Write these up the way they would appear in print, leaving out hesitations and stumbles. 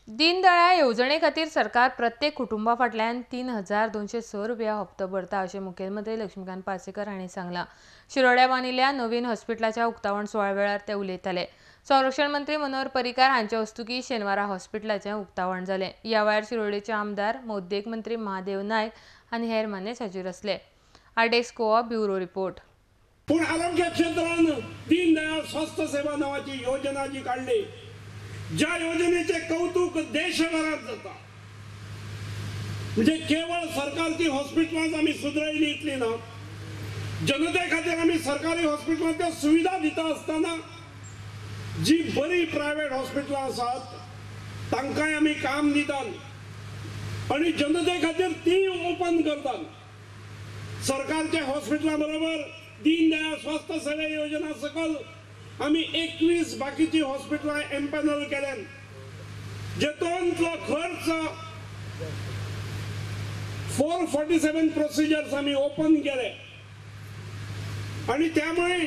दीनदयाळ येवजणे खातीर सरकार प्रत्येक कुटुंबा फाटल्यान 3206 रुपया हप्तो भरता अशें मुखेलमंत्री लक्ष्मीकांत पार्सेकर हांणी सांगलां. शिरोड्या बांदिल्ल्या नवीन हॉस्पिटलाच्या उक्तावण सुवाळ्या वेळार ते उलयताले. संरक्षण मंत्री मनोहर पर्रीकार हांचे हस्तुकीं शेनवारा हॉस्पिटलाचें उक्तावण जालें. ह्या वेळार शिरोडेचे आमदार, उद्देग मंत्री महादेव नायक आनी हेर मानेस्त हाजीर आसले. RDX Goa bureau report. पूण आरोग्य क्षेत्रान दीनदयाळ स्वास्थ्य सेवा नावाची योजना जी काडली, ज्या योजनेचे कौतुक देशभरात जाता, म्हणजे केवळ सरकारची हॉस्पिटलां आमी सुदरायली इतली ना, जनते खातीर आमी सरकारी हॉस्पिटलांत सुविधा दिता आसतना जी बरी प्रायव्हेट हॉस्पिटलां आसात तांकांय आमी काम दितात आनी जनते खातीर ती ओपन करतात. सरकारच्या हॉस्पिटलां बरोबर दीनदयाळ स्वास्थ्य सेवा योजना सकल आमी 21 बाकीची हॉस्पिटलां एम्पॅनल केल्यान, जेतूंतलो खर्च 447 प्रोसिजर्स आमी ओपन केले आनी त्यामुळे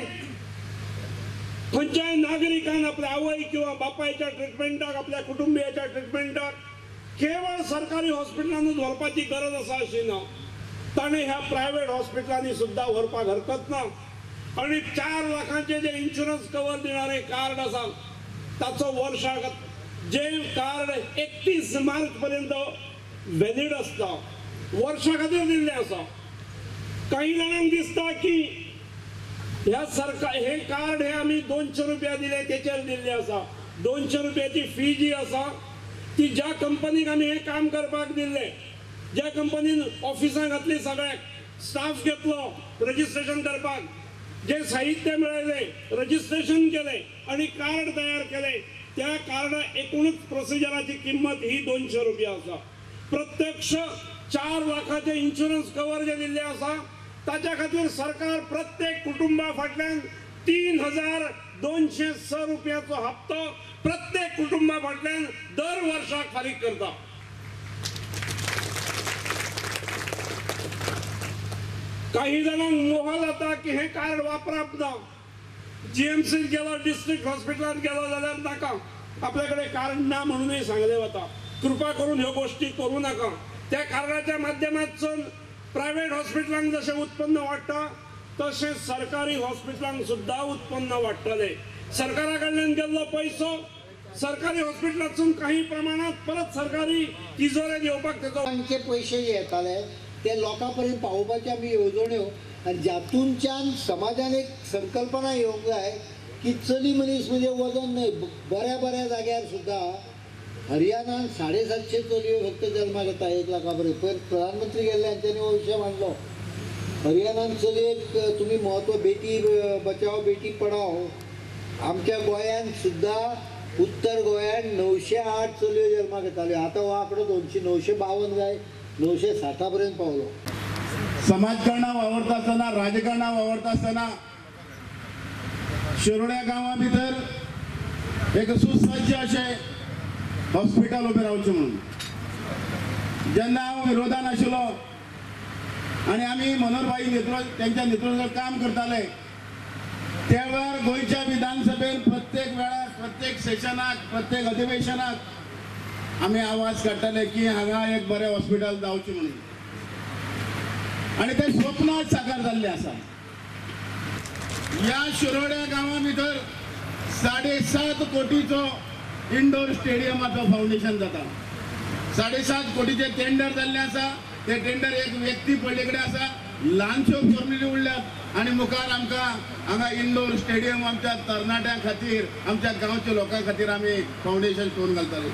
खंयच्याय नागरिकान आपल्या आवय किंवा बापायच्या ट्रिटमेंटाक, आपल्या कुटुंबियाच्या ट्रिटमेंटाक केवळ सरकारी हॉस्पिटलानूच व्हरपाची गरज आसा अशी ना, ताणें ह्या प्रायव्हेट हॉस्पिटलांनी सुद्दां व्हरपाक हरकत ना. आणि 4 लाखांचे जे इन्शुरन्स कवर दिणारे कार्ड आसा ताचो वर्षाक जे कार्ड 31 मार्च पर्यंत व्हॅलिड आसता, वर्षा खातीर दिल्लें आसा. काही जाणांक दिसता की ह्या सरकार हे कार्ड हे आमी 200 रुपया दिले तेचेर दिल्लें आसा. 200 रुपयाची फी जी आसा ती ज्या कंपनीक आमी हें काम करपाक दिल्लें, ज्या कंपनीन ऑफिसां घातली, सगळ्याक स्टाफ घेतलो रजिस्ट्रेशन करपाक, जे साहित्य मेळयलें, रजिस्ट्रेशन केलें आनी कार्ड तयार केलें, त्या कार्डा एकूणच प्रोसिजराची किंमत ही 200 रुपया आसा. प्रत्यक्ष 4 लाखाचे इन्शुरन्स कवर जे दिल्लें आसा ताच्या खातीर सरकार प्रत्येक कुटुंबा फाटल्यान 3206 रुपयाचो हप्तो प्रत्येक कुटुंबा फाटल्यान दर वर्षाक फारीक करता. काही जाणांक मोह जाता की हे कार्ड वापरप ना, जीएमसीत गेलो, डिस्ट्रिक्ट हॉस्पिटलांत गेलो जाल्यार नाका, आपल्याकडे कार्ड ना म्हणूनय सांगलें वता. कृपा करून ह्यो गोष्टी करूं नाका. त्या कार्डाच्या माध्यमांतसून प्रायव्हेट हॉस्पिटलांक जशें उत्पन्न वाडटा तशें सरकारी हॉस्पिटलांक सुद्दां उत्पन्न वाडटलें. सरकारा कडल्यान गेल्लो पयसो सरकारी हॉस्पिटलांतसून काही प्रमाणात परत सरकारी तिजोरेंत येवपाक तेचो तांचे पयशे जे येताले ते लोकां पर्यंत पावोवपाची आमी येवजण्यो आनी जातूंतल्यान समाजान एक संकल्पना येवंक जाय की चली मनीस म्हणजे वजन न्हय. बऱ्या बऱ्या जाग्यार सुद्दां हरियाणान 750 चलयो फक्त जल्माक येता 1 लाखा पर्यंत. पयर प्रधानमंत्री गेल्ले हांच्यांनी हो विशय मांडलो. हरियाणान चलयेक तुमी म्हत्व, बेटी बचाओ बेटी पढाओ. आमच्या गोंयांत सुद्दां उत्तर गोंयांत 908 चलयो जल्माक येताल्यो, आतां हो आंकडो 952 जाय 960 पर्यंत पावलो. समाजकारणां वावरता आसतना, राजकारणां वावरता आसतना शिरोड्या गांवा भितर एक सुसज्ज अशें हॉस्पिटल उबें रावचें म्हणून जेन्ना हांव विरोधान आशिल्लो आनी आमी मनोहरभाई नेतृत्व तेंच्या नेतृत्वान काम करताले त्या वेळार गोंयच्या विधानसभेन प्रत्येक वेळार, प्रत्येक सेशनाक, प्रत्येक अधिवेशनाक आमी आवाज काडटाले की हांगा एक बरें हॉस्पिटल जावचें म्हणून आनी तें स्वप्न आज साकार जाल्लें आसा. ह्या शिरोड्या गांवा भितर 7.5 कोटीचो इंडोर स्टेडियमाचो फावंडेशन जाता. 7.5 कोटीचे टेंडर जाल्लें आसा. ते टेंडर एक व्यक्ती पडले कडेन आसा, ल्हानश्यो फॉर्मेलिटी उरल्यात आनी मुखार आमकां हांगा इंडोर स्टेडियम आमच्या तरणाट्यां खातीर, आमच्या गांवच्या लोकां खातीर आमी फावंडेशन करून घालतले.